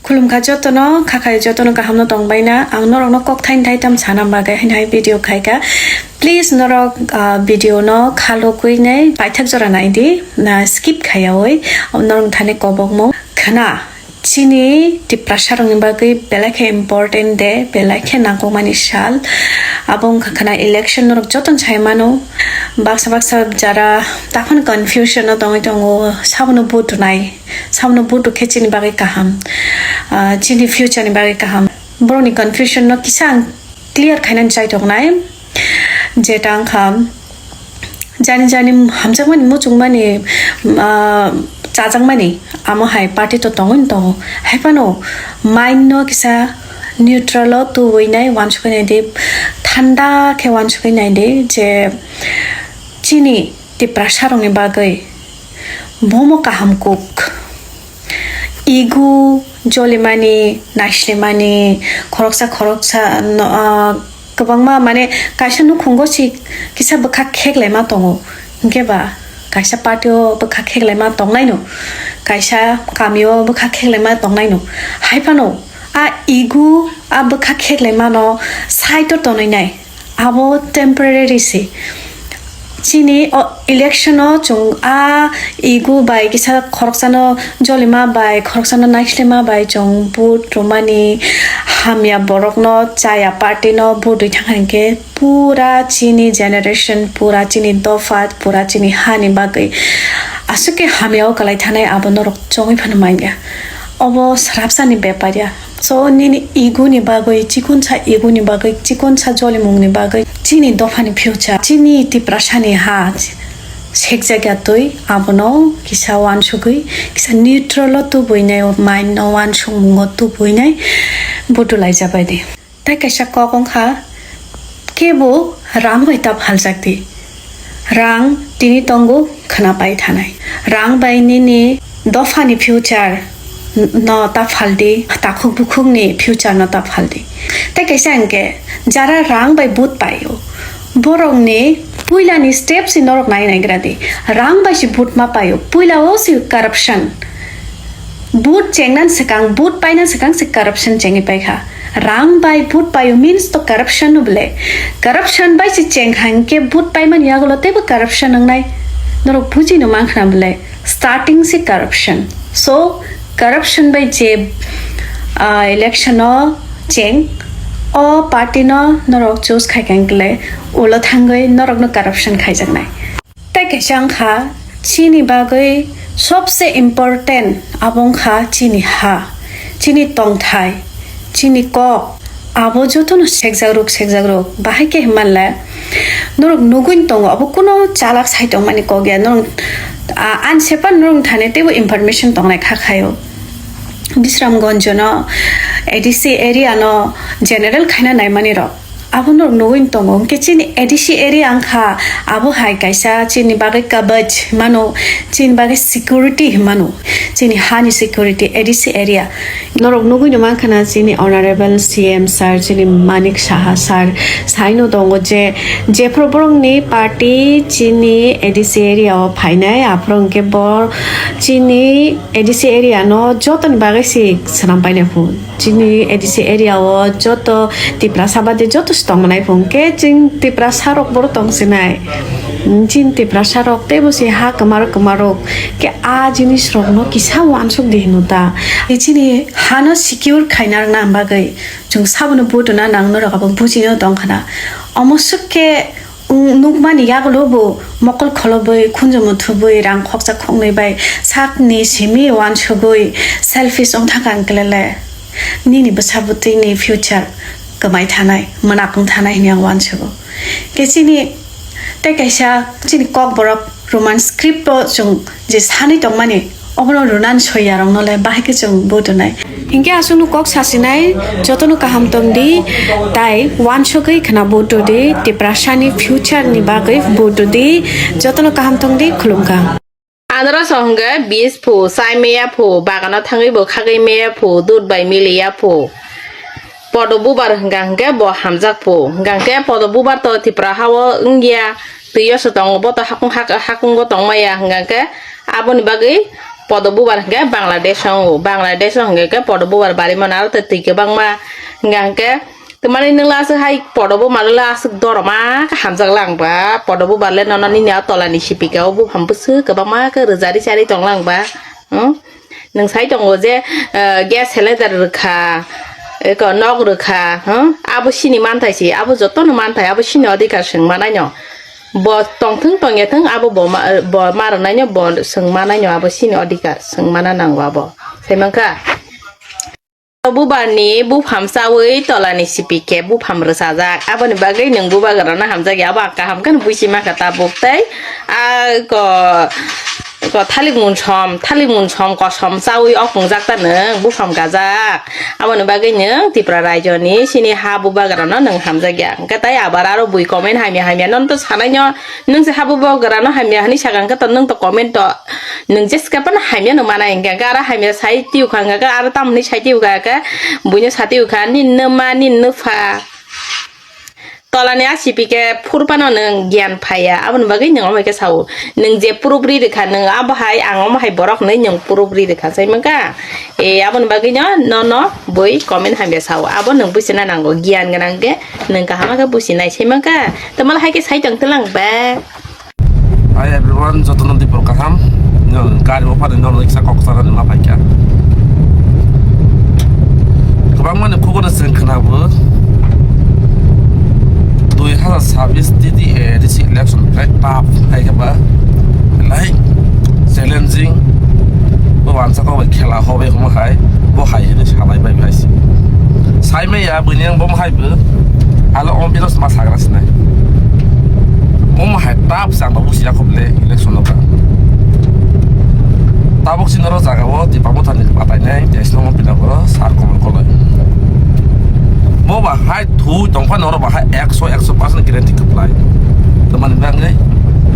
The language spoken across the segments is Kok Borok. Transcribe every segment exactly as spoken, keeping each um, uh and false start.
Khulumkha jotono, khakhai jotono kahamno tongbaina. Ang norokno kok thaini thaitam sana bagwi haino hai video khaikha. Please norok, ah, video no khalogwi nai paithak jora naidi, na skip khaiyawi. Norok thani kobokmung khna. Chini Tiprasa rokni bagwi belai khe important de, belai khe nangkukmani sal. Abo wngkha khna election norok jotono sai mano. Baksa baksa jara takhon confusion o tongwi tongo, sabono vote rwnai. Sabono vote khe chini bagwi kaham, ah, chini future ni bagwi kaham. Borokni confusion no kisa ang clear khainani chai tongnai. Jeta wngkha jani jani hamjakmani, muchungmani, ah, chajakmani, amo hai party to tongwi tongo. Hai phano mind no kisa neutral o tubui nai, uansukui nai di, thanda khe uansukui nai di je chini Tiprasa rokni bagwi bomo kaham kuk. Ego jolimani, naislemani, khoroksa khoroksa no, ah, kwbangma, mane, kaisa nukhungo si kisa bwkha kheklaima tongo, hinkhe ba kaisa party o bwkha kheklaima tongnaino, kaisa kami o bwkha kheklaima tongnaino. Hai phano a ego, a bwkha kheklaimano side o tonwi nai. Abo temporary se. Chini o election o chwng a ego bai kisa khoroksano jolima bai, khoroksano naislema bai chwng vote rwmani, hamya borokno, chaya party no vote rwi thangkha hinkhe pura chini generation, pura chini dopha, pura chini hani bagwi aswk khe hamya o kwlai thanai, abo norok chongwi phano manya. Obo swrapsani bepar ya. So, nini ego ni bagwi, chikonsa ego ni bagwi, chikonsa jolimung ni bagwi, chini dopha ni future, chini Tiprasa ni ha sekjak ya twi, abono kisa uansugwi, kisa neutral o tubui nai, mind no uansukmung o tubui nai, butu lai jabai di. Tei kaisa kok wngkha, kebo rang bai ta phaljak di. Rang tini tongo khwna pai thanai. Rang bai nini dophani future no ta phaldi, takhuk bukhukni future no ta phaldi. Tei kaisa hwnkhe, jara rang bai vote paio, borokni puilani step si norok nai naigra di. Rang bai si vote ma paio, puila o si corruption. Vote chengnani swkang, vote paina swkang se corruption chengwi paikha. Rang bai vote paio means to corruption no bwle. Corruption bai se chengkha hinkhe vote paimani yagulo teibo corruption wngnai. Norok bujino mankha na bwle. Starting se corruption. So, corruption bai je, ah, election o cheng, o party no norok choose khai kha hinkhe ulo thangwi norokno corruption khaijaknai. Tei kaisa wngkha chini bagwi sobse important, abo wngkha chini ha, chini tongthai, chini kok, abo jotono sekjak ruk, sekjak ruk. Bahai khe hwnmanle norok nugwi tongo, abo kuno chalak sai tongmani kok ya. Norok, a, ani sepan norok thani teibo information tongnai kha khaio. Bisramganj no, A D C area no general khaina naimani rok. Abo norok nugwi tongo, hwnkhe chini A D C area wngkha, abo hai kaisa chini bagwi kabaj himano, chini bagwi security himano, chini hani security A D C area. Norok nugwi no mankha na chini honorable C M sir, chini Manik Saha sir, saino tongo je, jephru borokni party chini A D C area o phainai, aphuru hwnkhe bo chini A D C area no jotoni bagwi se swnam paina phuru. Chini A D C area o joto Tiprasa bade joto se tongmanai phung khe chwng Tiprasa rok boro tong sinai. Chini Tiprasa rok teibo se ha kwmar kwmar rok khe a jinis rok no kisa uansuk di hino ta. Chini ha no secure khaina rwna bagwi chwng sabono vote rwna nang norok abo bujino tong khana. Omo swk khe Wng nukmani yagulo bo mokol kholobwi, khunju muthubwi, rang khoksa khoknwi bai sakni simi uansugwi selfish wng thangkha ang klele. Nini bwsa bwtwini future kwmai thanai, mwnak wng thanai hwnwi ang uansugo. Khe chini tei kaisa chini kokborok Roman script o chwng je sanwi tongmani, obono rwnani soyarokno le bahai khe chwng vote rwnai. Hinkhe aswkno kok sasinai, jotono kaham tongdi, tai uansugwi khwna vote rwdi, Tiprasani future ni bagwi vote rwdi, jotono kaham tongdi, khulumkha. Anarosrok hwnkhe bis phu, chai maya phu, bagano thangwi bo khagwi maya phu, dud bai miliya phu. Podo bubar hwnkha hwnkhe bo hamjak phu. Hwnkha hwnkhe podo bubar to Tripura hao wngya, twiyo se tongo, bo to hakung hak-, hakungo tongmaya, hwnkha hwnkhe aboni bagwi Podo bubar hwnkhe Bangladesh o wngo. Bangladesh o hwnkhe khe podo bubar barimano aro tei twi kwbangma hwnkha hwnkhe. Twmani nwng aswk hai podo bumar le aswk doroma khe hamjak lang ba. Podo bubar le nono nini o tolani sipika o buphang bwswk kwbangma khe rwjari chari tong lang ba. Hmm? Nwng sai tongo je, eh, gas cylinder rwkha, eko nok rwkha, hmm? Abo sini manthai si, abo jotono manthai, abo sini odhikar swng manaino. Bo tongthwng tongyathwng abo bo ma, bo ma rwnaino, bo swng manaino abo sini odhikar swng mana nango abo. Sai mankha. Bubarni bupham chawi tolani sipike bupham rwchajak. Aboni bagwi nwng bubagrano hamjakya, abo ang kaham kheno buisi mankha tabuk tei a ko, ko thalik munsom, thalik munsom kosom chawi okungjak ta nwng bupham gajak. Aboni bagwi nwng Tripura raijoni sini ha bubagrano nwng hamjakya. Hwnkhe tai abar aro bui comment hamya hamya nono to sanaino, nwng se ha bubagrano hamya hwnwi sakha hwnkhe to nwng to comment to nwng jeska phano hamya no manai hwnkhe aro hamya sai tiyukha hwnkhe aro tamoni sai tiyukha khe buino sa tiyukha ninno ma ninno pha. Tolani a sipike phurphano nwng giyan phaiya, aboni bagwi nwng omo hai khe sao. Nwng je proof ri rwkha, nwng abo hai, ang omo hai borok hwnwi nwng proof ri rwkha, sai mankha? E, aboni bagwi no, no, no, bui comment hamya sao. Abo nwng buisina nango, giyan gwnang khe nwng kaham khe businai, sai mankha? Tei mal hai khe sai tong twlang ba. Hi everyone, jotono dipor kaham. Nw gari o phani nono iksa kok sana nima paikha. Kwbangmani khugurno chwng khwnabo. Dui hazar sabis T T A D C election belai tough hai khe ba, belai challenging. Bo wansa kok bai khela hobai hwnma hai, bo hai hwnwi salai bai bai si. Sai maya buini ang bo hai bo. Alo om bino ma sagra sinai. Omo hai tap sang ba busi yakhub le election no ka. Tabuk si noro jaga o Tipra Motha ni batai nai, jesno mo pina goro sar komol koloi. Bo ba hai thui tongkha noro ba hai ekso, ekso percent guarantee kwplai. Tamani bangwi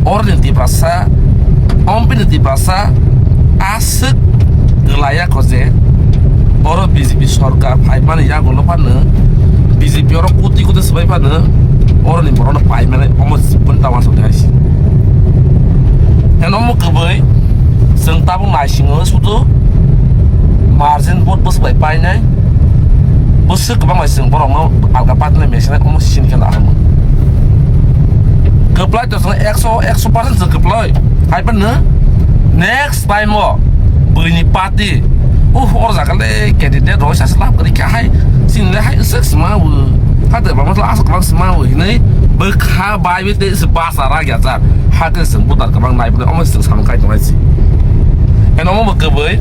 or ni Tiprasa, om bini Tiprasa aswk glaya kho je oro B J P sorkar phaimani yagulo phano B J P oro koti koti swbai phano oroni borokno paimani omo jibon ta uansuk hai se. Eno omo kwbwi chwng tabuk naisingo sudu margin board bwswk bai painai bwswk kwbang bai chwng borokno alga patinai mesenai omo sini khe naharmung. Kwplai to chwng ekso, ekso percent chwng kwplai. Hai phano next time o buini party. Uh, or jaga le candidate roi sasa lab kwrwi kha hai. Chini le hai swk sma u. Ha de ba masla aswk kwbang sma u hinwi bwkha bai bi te se basa ra ya jar. Ha ke chwng butar kwbang nai bwle omo chwng samung khai tongnai si. Eno omo bo kwbwi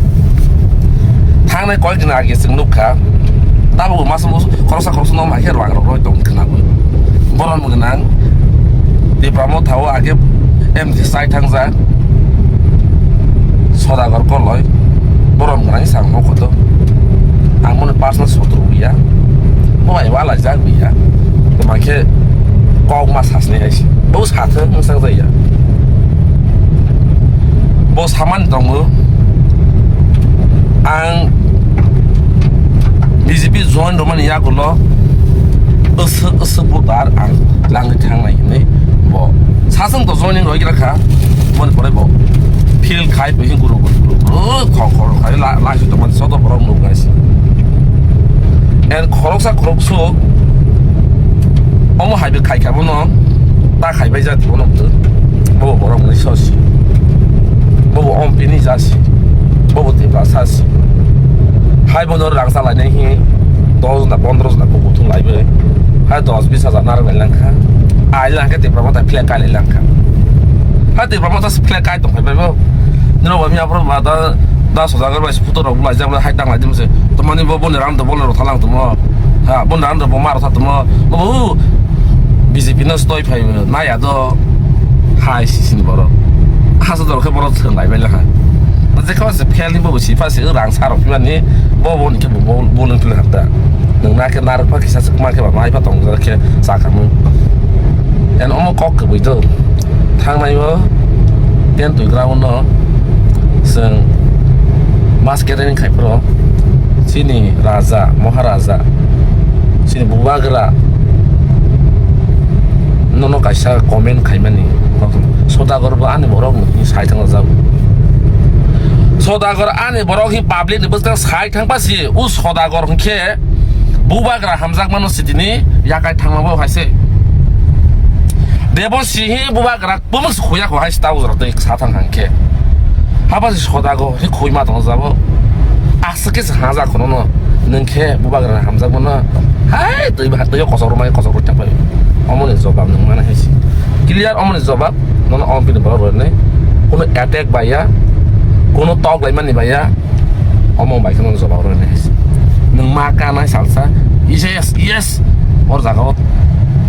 thangnai koi din age chwng nukha. Tabuk masa musu khoroksa khoroksa no mai khe rang rok roi tong khna bwi. Borom gwnang Tipra Motha o age M D sai thangjak. Sodagar koloi borom gwnang sang mo khoto. Ang mono personal sotro ya. Bo bai wala jak ya. Toma khe kok ma sasni hai si. Bo sathe mung sang jaya. Bo saman tongo. Ang B J P join romani yagulo aswk aswk bo dar ang langwi thangnai hinwi bo saswng to joining roi gira kha. Boni pore bo feel khai bo hin guru guru guru guru khong khong khai la la si to man soto borok nuk nai si. En khoroksa khoroksu omo hai bo khai kha bono ta khai bai jati bono bo borok ni sosi. Bobo ompini jasi, bobo Tiprasa si. Hai bono rang salainai hi dos na pondro na kubu thung lai bai. Hai dos bis hajar narwk lai langkha. Ai langkha Tipra Motha flag kai lai langkha. Hai Tipra Motha flag kai tong phai bai bo. Nino bo miya pro ma da da sojagar bai photo rok lai jang hai tang lai jim se. Tomani bo boni ram do bolo thalang tomo. Ha, bo nang rok bo mar tha tongmo. Bo B J P no stoi phai nai ya do. Hai sisini borok. Hasa dor khe borok thwng lai bai laha. Je kha se phel ni bo si pha se rang sa rok phimani. Bo bo ni khe bo bo lung phil hapta. Nang na khe nar pha kisa se ma khe ba mai pha tong khe sa kha mu. En omo kok kwbwi do. Thangnai o ten twi ground no chwng mas kedaini khai phuru chini raja, maharaja, chini bubagra nono kaisa comment khaimani, Sodagar bo ani borok ni sai thangjago. Sodagor ani borok hi public ni bwskang sai thang pasi, u Sodagor hwnkhe bubagra hamjakmano sitini yakai thangma bo haise. Debosi hi bubagra bumung se khuya kho hai sta ujra tei sa thang hangkhe. Haba se Sodago hi khui ma tong jabo. Aswk khe se haja khono no. Nung khe bubagra hamjakmano. Hai twi ba twi kosok rwmai kosok rwchap bai. Omoni jobab nung mana hai se. Clear omoni jobab. Nono ompini borok rwne. Kuno attack baiya. Kuno tok bai mani baiya. Omo bai kheno jobab rwne. Nwng ma kanai salsa, yes, yes. Or jaga o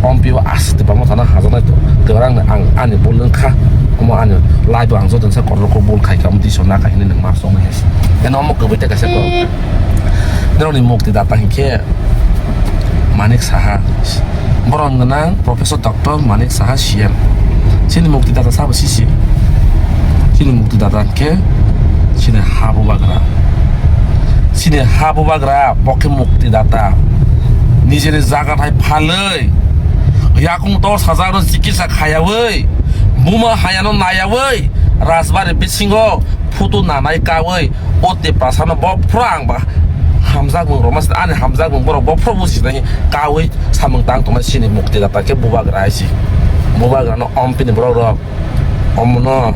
ompio aswk tei bangma thana hajaknai to. Tei oro ang, ang ani bul wngkha. Omo ani live o ang joto sa kotor ko bul khai kha, omo twi sona khai hinwi nwng ma song hai. Eno omo kwbwi tei kaisa ko. Norokni mukti data hinkhe Manik Saha. Borom gwnang Professor Doctor Manik Saha C M. Chini mukti data sabo sisi. Chini mukti data khe chini ha bubagra. Chini ha bubagra bo khe mukti data. Nijeni jaga thai phalwi yakung tor sajak no chikitsa khayawi buma hayano nayawi rajbari bisingo photo nanai kawi o Tiprasano bophro ang ba hamjakmung rwma se ani hamjakmung borok bophro bujinai kawi samung tang tongma sini mukti data khe bubagra hai si. Bubagra no ompini borok rok omono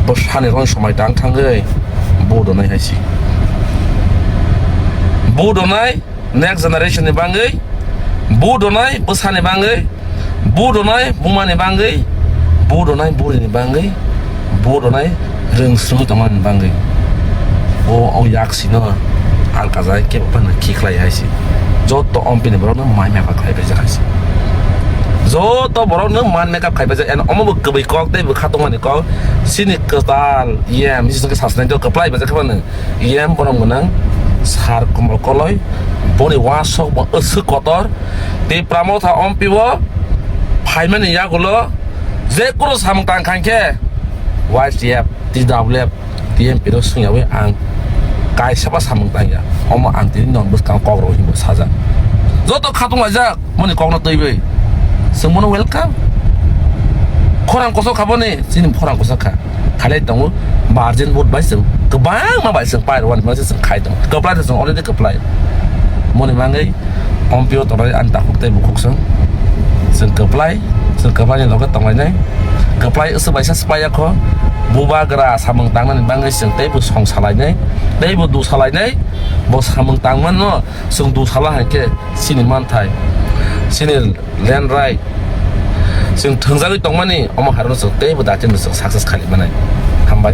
bwsani rong somai tang thangwi budonai hai si. Budonai next generation ni bangwi budonai bwsani bangwi. Budonai bumani bangwi, budonai burini bangwi, budonai rwng swrwngwi tongmani bangwi. O, o yak sino alkajai kebo phano khiklai hai se. Joto ompini borokno mai makeup khai paijak hai se. Joto borokno man makeup khai paijak. Eno omo bo kwbwi kok tei bo khatungmani kok. Sini kwtal yem, sini sasnai to kwplai paijak khe phano. Yem borom gwnang sar komol koloi, boni uasok bo aswk kotor. Tipra Motha ompibo phaimani yagulo je kunu samung tang khankhe Y T F, T W F, T M P rok swngyawi ang kaisa ba samung tangya. Omo ang tini non bwskang kok rok hinwi sajak. Joto khatung laijak moni kokno twiwi. Chwng bono welcome. Khorang kosok kha boni, chini khorang kosok kha. Khalai tongo, margin vote bai chwng kwbangma bai chwng pai rwani bai chwng khai tongo. Kwplai de chwng already kwplai. Moni mangwi ompio tongnai ani takhuk tei bukhuk chwng. Chwng kwplai, chwng kwplai ni loge tonglainai. Kwplai aswk bai sa swpaiya kho. Bubagra samung tangnani bangwi chwng teibo song salainai, teibo du salainai. Bo samung tangmano chwng du sala hai khe chini manthai, chini land right, chwng thwngjagwi tongmani omo hairokno chwng teibo daitino chwng success khaiwi manai. Hambai.